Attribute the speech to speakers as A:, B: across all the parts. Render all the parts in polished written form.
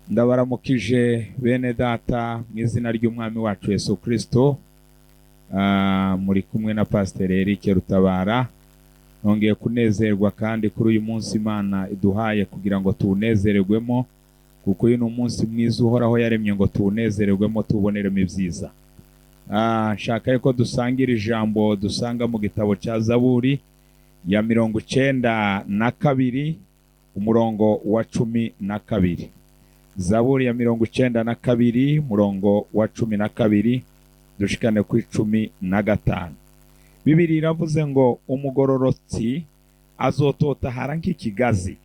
A: Ndabaramukije bene data mu izina ry'Umwami wacu Yesu Kristo. Muri kumwe na Pasiteri Eric Rutabara. Nongeye kunezerwa kandi kuri uyu munsi Imana iduhaye kugira ngo tuwunezererwemo, kuko uyu ni umunsi mwiza Uhoraho yaremye ngo tuwunezererwemo, tuwuboneremo ibyiza. Nshaka yuko dusangira ijambo dusanga mu gitabo cya Zaburi ya 92, umurongo wa 12. Zaburi ya 92, umurongo wa 12 dushikane ku 15. Bibiri iravuze ngo: "Umugororotsi azototahara nk'ikigazi,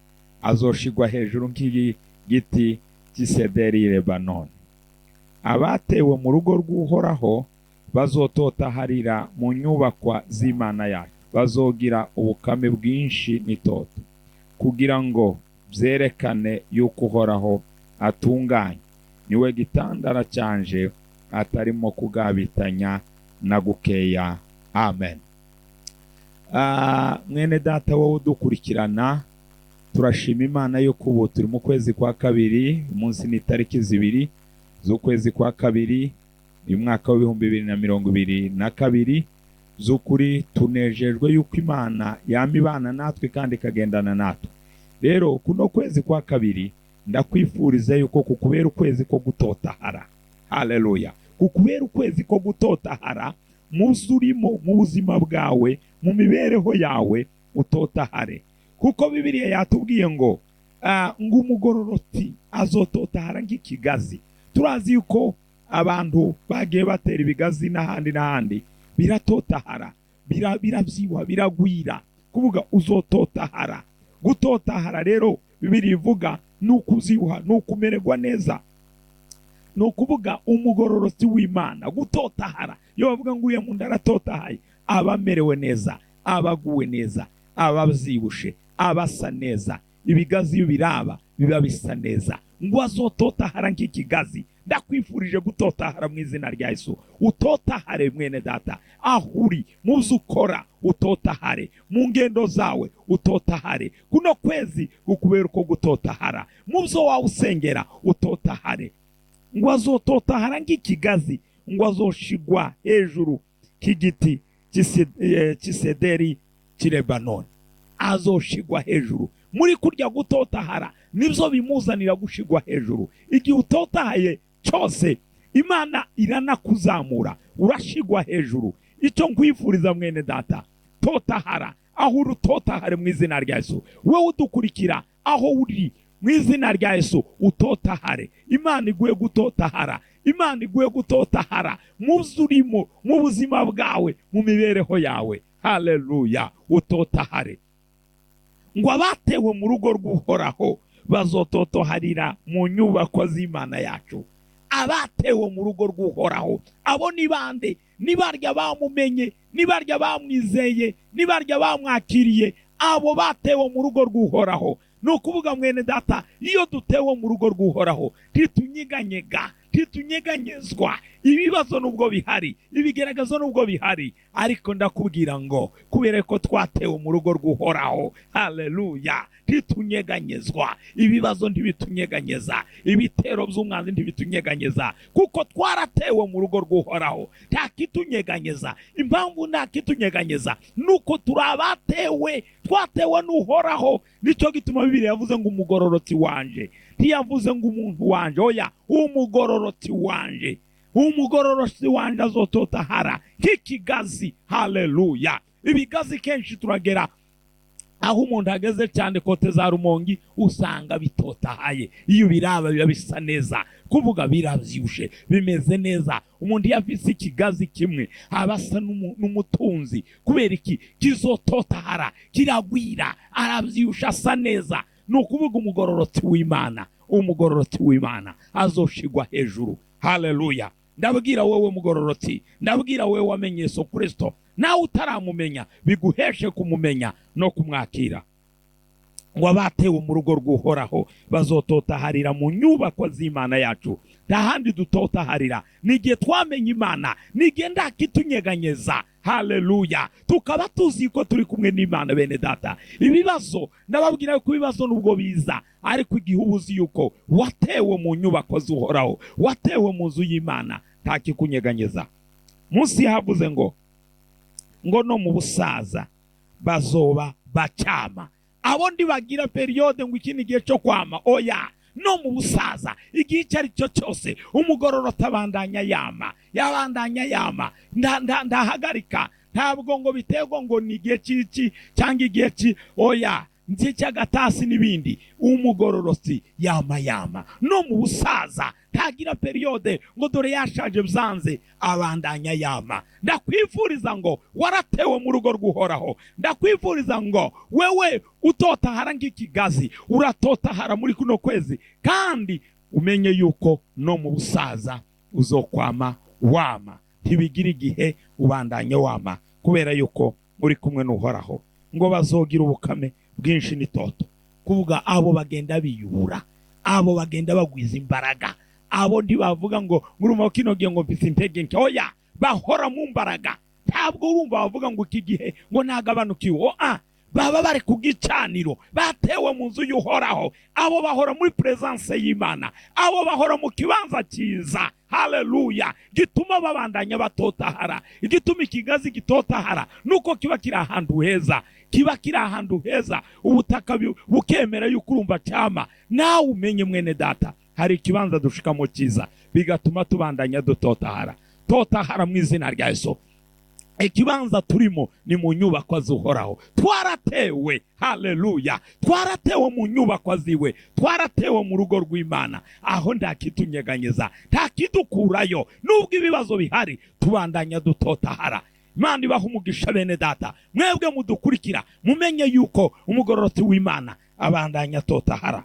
A: azoshigwa hejuru nk'igiti cy'isederi y'i Lebanoni. Abatewe mu rugo rw'Uhoraho bazototaharira mu nyubakwa z'Imana yacu, bazogira ubukame bwinshi n'itoto, kugira ngo byerekane yuko Uhoraho atunganye, niwe gitandara cyanje, atarimo kugabitanya na gukeya." Amen. Mwene data, wowe udukurikirana, turashima Imana yuko ubu turi mu kwezi kwa kabiri. Umunsi ni itariki 2 z'ukwezi kwa kabiri, uyu mwaka w'2022. Z'ukuri tunejejwe yuko Imana yama ibana natwe kandi ikagendana natwe. Rero kuno kwezi kwa kabiri ndakwifuriza yuko kukubera ukwezi ko gutotahara. Haleluya! Kukubera ukwezi ko gutotahara muzo urimo, mu buzima bwawe, mu mibereho yawe, utotahare, kuko Bibiliya yatubwiye ngo ngo umugororotsi azototahara nk'ikigazi. Turazi yuko abantu bagiye batera ibigazi n'ahandi n'ahandi, biratotahara, birabyibuha, biragwira. Kuvuga uzototahara. Gutotahara rero Bibiliya ivuga ni ukuzibuha, ni ukumererwa neza. Ni ukuvuga umugororotsi w'Imana gutotahara, iyo bavuga ngo uriya muntu aratotahaye, aba amerewe neza, aba aguwe neza, aba abyibushe, aba asa neza. Ibigazi iyo biraba biba bisa neza. Ngo azototahara nk'ikigazi. Ndakwifurije gutotahara mu izina rya Yesu. Utotahare, mwene data, aho uri, mu byo ukora utotahare, mu ngendo zawe utotahare. Kuno kwezi kukubera uko gutotahara, mu byo wawe usengera utotahare. Ngo azototahara nk'ikigazi, ngo azoshigwa hejuru k'igiti cy'isederi cy'i Lebanoni. Azoshigwa hejuru. Muri kurya gutotahara nibyo bimuzanira gushigwa hejuru. Igihe utotahaye cyose, Imana iranakuzamura, urashigwa hejuru. Icyo nkwifuriza, mwene data, totahara aho uri, utotahare mu izina rya Yesu. Wowe udukurikira aho uri, mu izina rya Yesu utotahare. Imana iguhe gutotahara, Imana iguhe gutotahara mu byo urimo, mu buzima bwawe, mu mibereho yawe. Haleluya! Utotahare. Ngo abatewe mu rugo rw'Uhoraho bazototoharira mu nyubako z'Imana yacu. Abatewe mu rugo rw'Uhoraho, abo ni bande? Ni barya bamumenye, ni barya bamwizeye, ni barya bamwakiriye. Abo batewe mu rugo rw'Uhoraho. Ni ukuvuga, mwene data, iyo dutewe mu rugo rw'Uhoraho ntitunyeganyega, ntitunyeganyezwa. Ibibazo nubwo bihari, ibigaragazo nubwo bihari, ariko ndakubwira ngo kubera ko twatewe mu rugo rw'Uhoraho, haleluya, ntitunyeganyezwa. Ibibazo ntibitunyeganyeza, ibitero by'umwanzi ntibitunyeganyeza, kuko twaratewe mu rugo rw'Uhoraho. Nta kitunyeganyeza. Impamvu nta kitunyeganyeza nuko turi abatewe, twatewe n'Uhoraho. Nicyo gituma Bibiliya yavuze ngo umugororotsi wanje. Ntiyavuze ngo umuntu wanje, oya, umugororotsi wanje. Umugororotsi wanje azototahara nk'ikigazi. Haleluya! Ibigazi kenshi turagera aho umuntu ageze cyane, côté za Rumongi, usanga bitotahaye. Iyo biraba biba bisa neza, kuvuga birabyibushe, bimeze neza. Umuntu iyo afise ikigazi kimwe aba asa n'umutunzi. Kubera iki? Kizototahara, kiragwira, arabyibushe, asa neza. Ni ukuvuga umugororotsi w'Imana, umugororotsi w'Imana azoshigwa hejuru. Haleluya! Ndabwira wowe mugororotsi, ndabwira wowe wamenye Yesu Kristo, nawe utaramumenya biguheshe kumumenya no kumwakira. Ngo abatewe mu rugo rw'Uhoraho bazototaharira mu nyubako z'Imana yacu. Nta handi dutotaharira, ni igihe twamenye Imana, ni igihe ndakitunyeganyeza. Haleluya! Tukaba tuzi ko turi kumwe n'Imana. Bene data, ibibazo, ndababwira ko ibibazo nubwo biza, ariko igihe uba uzi yuko watewe mu nyubako z'Uhoraho, watewe mu nzu y'Imana, nta kikunyeganyeza. Munsi havuze ngo no mu busaza bazoba bacyama. Abo ntibagira période ngo iki ni igihe cyo kwama. Oya, no mu busaza, igihe icyo ari cyo cyose, umugororotsi abandanya yama, yabandanya yama, ndahagarika. Ntabwo ngo biterwa ngo ni igihe cy'iki cyangwa igihe cy'i, oya, cy'agatasi n'ibindi. Umugororotsi yama yama no mu busaza, ntagira période ngo dore yashaje byanze, abandanya yama. Ndakwifuriza ngo waratewe mu rugo rw'Uhoraho. Ndakwifuriza ngo wewe utotahara nk'ikigazi, uratotahara muri kuno kwezi, kandi umenye yuko no mu busaza uzokwama wama. Ntibigira igihe, ubandanye wama kubera yuko uri kumwe n'Uhoraho. Ngo bazogira ubukame bwinshi n'itoto, kuvuga abo bagenda biyubura, abo bagenda bagwiza imbaraga. Abo ntibavuga ngo nguruma kino gihe ngo mfise intege nke. Oya, bahora mu mbaraga. Ntabwo urumva bavuga ngo iki gihe ngo nagabanukiwe. Oa, baba bari ku gicaniro, batewe mu nzu y'Uhoraho. Abo bahora muri présence y'Imana, abo bahora mu kibanza cyiza, haleluya, gituma babandanya batotahara. Igituma ikigazi gitotahara nuko kiba kiri ahantu heza, kiba kiri ahantu heza, ubutaka bukemera yuko urumva cyama. Nawe umenye, mwene data, hari ikibanza dushikamo cyiza, bigatuma tubandanya dutotahara. Totahara mu izina rya Yesu. Ikibanza turimo ni mu nyubako z'Uhoraho. Twaratewe, haleluya, twaratewe mu nyubako ziwe, twaratewe mu rugo rw'Imana. Aho ntakitunyeganyeza, ntakidukurayo. Nubwo ibibazo bihari, tubandanya dutotahara. Imana ibaha umugisha, bene data, mwebwe mudukurikira. Mumenye yuko umugororotsi w'Imana abandanya atotahara,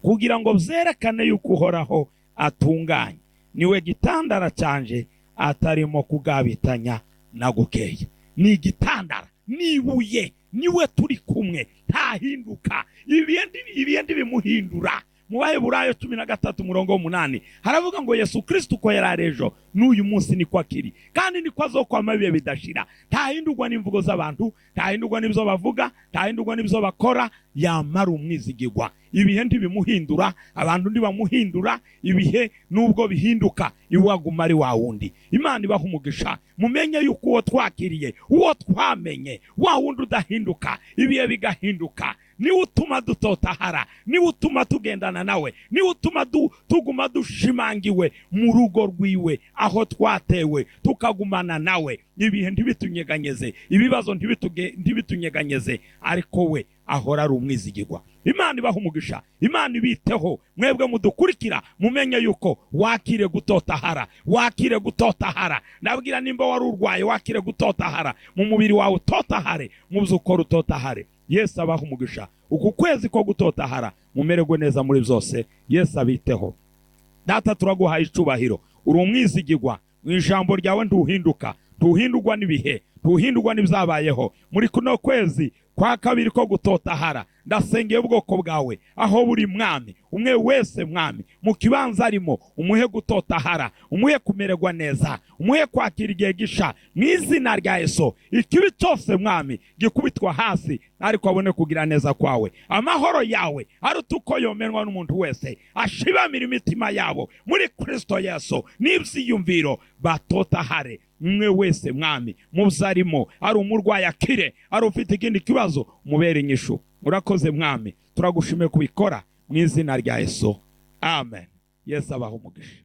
A: kugira ngo byerekane yuko Uhoraho atunganye. Niwe gitandara cyanje, atarimo kugabitanya na gukeya. Ni igitandara, ni ibuye, niwe turi kumwe, ntahinduka. Ibihe bimuhindura. Mu Baheburayo 13 umurongo w'8 haravuga ngo Yesu Kristo uko yari ari ejo, n'uyu munsi niko akiri, kandi niko azokwama ibihe bidashira. Ntahindurwa n'imvugo z'abantu, ntahindurwa n'ibyo bavuga, ntahindurwa n'ibyo bakora, yamara umwizigirwa. Ibihe ntibimuhindura, abantu ntibamuhindura. Ibihe nubwo bihinduka, iwaguma ari wa wundi. Imana ibaha umugisha. Mumenye yuko uwo twakiriye, uwo twamenye, wa wundi udahinduka, ibihe bigahinduka, niwe utuma dutotahara, niwe utuma tugendana nawe, niwe utuma tuguma dushimangiwe mu rugo rwiwe, aho twatewe tukagumana nawe. Ibihe ntibitunyeganyeze, ibibazo ntibitunyeganyeze, ariko we ahora ari umwizigirwa. Imana ibaha umugisha, Imana ibiteho mwebwe mudukurikira. Mumenye yuko wakire gutotahara, wakire gutotahara. Ndabwira, nimba wari urwaye, wakire gutotahara mu mubiri wawe, utotahare mu byo ukora, utotahare. Yesu abaha umugisha. Uku kwezi ko gutotahara, mumererwe neza muri byose. Yesu abiteho. Data, turaguhaye icubahiro, uri umwizigirwa. Mu ijambo ryawe ntuhinduka, ntuhindurwa n'ibihe, ntuhindurwa n'ibyabayeho. Muri kuno kwezi kwa kabiri ko gutotahara, ndasengeye ubwoko bwawe aho buri, Mwami. Umwe wese, Mwami, mu kibanza arimo, umuhe gutotahara, umuhe kumererwa neza, umuhe kwakira igihe gisha mu izina rya Yesu. Ikibi cyose, Mwami, gikubitwa hasi, ariko abone kugira neza kwawe. Amahoro yawe aruta uko yomenwa n'umuntu wese ashibamira imitima yabo muri Kristo Yesu n'ibyiyumviro, batotahare umwe wese, Mwami, mu byo arimo. Ari umurwayi akire, ari ufite ikindi kibazo, mubere inyishu. Urakoze, Mwami, turagushimiye kubikora mu izina rya Yesu, amen. Yesu abaha umugisha.